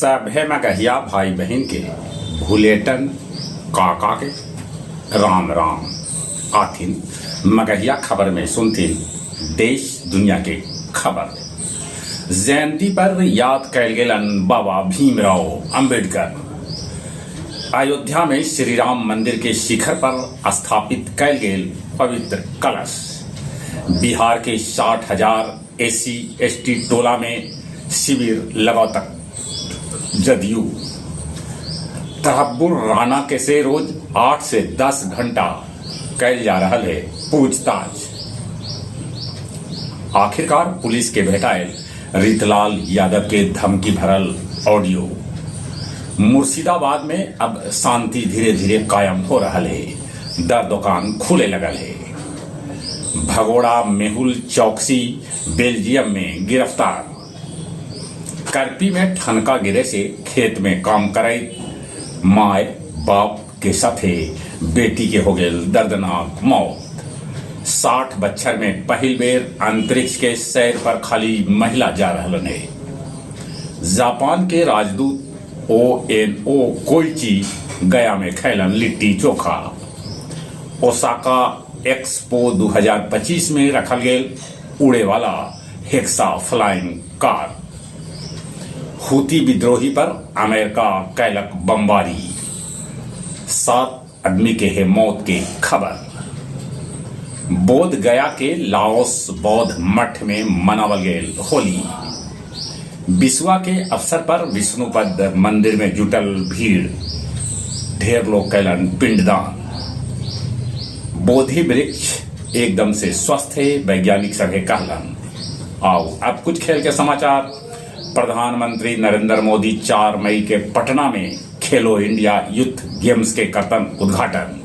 सभे मगहिया भाई बहिन के भुलेटन काका के राम राम। आथिन मगहिया खबर में सुनथिन देश दुनिया के खबर। जयंती पर याद कैल गेलन बाबा भीमराव अंबेडकर। अयोध्या में श्री राम मंदिर के शिखर पर स्थापित कैल गेल पवित्र कलश। बिहार के 60,000 एससी एसटी टोला में शिविर लगौतक जदयू। तहब्बुर राणा के से रोज 8 से 10 घंटा कैल जा रहा है पूछताछ। आखिरकार पुलिस के भेटायल रीतलाल यादव के धमकी भरल ऑडियो। मुर्शिदाबाद में अब शांति धीरे धीरे कायम हो रहा है, दर दुकान खुले लगल है। भगोड़ा मेहुल चौकसी बेल्जियम में गिरफ्तार। करपी में ठनका गिरे से खेत में काम करे माए बाप के साथे बेटी के हो गेल दर्दनाक मौत। 60 बच्छर में पहिल बेर अंतरिक्ष के सैर पर खाली महिला जा रहलन है। जापान के राजदूत ओ एन ओ कोइची गया में खैलन लिट्टी चोखा। ओसाका एक्सपो 2025 में रखल गेल उड़े वाला हेक्सा फ्लाइंग कार। हूती विद्रोही पर अमेरिका कैलक बमबारी। 7 आदमी के है मौत के खबर। बोध गया के लाओस बौद्ध मठ में मनावल गेल होली। बिसुआ के अवसर पर विष्णुपद मंदिर में जुटल भीड़, ढेर लोग कैलन पिंडदान। बोधि वृक्ष एकदम से स्वस्थ है, वैज्ञानिक सभे कहलन। आओ अब कुछ खेल के समाचार। प्रधानमंत्री नरेंद्र मोदी 4 मई के पटना में खेलो इंडिया यूथ गेम्स के करतन उद्घाटन।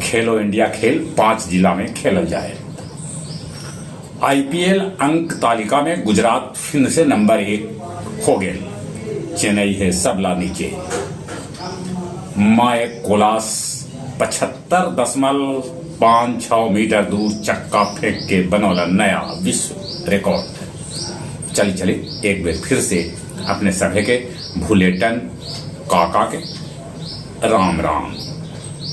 खेलो इंडिया खेल 5 जिला में खेलल जाए। आईपीएल अंक तालिका में गुजरात फिर से नंबर 1 हो गए, चेन्नई है सबला नीचे। मायक कोलास 75.56 मीटर दूर चक्का फेंक के बनौला नया विश्व रिकॉर्ड। चली चली एक बार फिर से अपने सभे के भुलेटन काका के राम राम।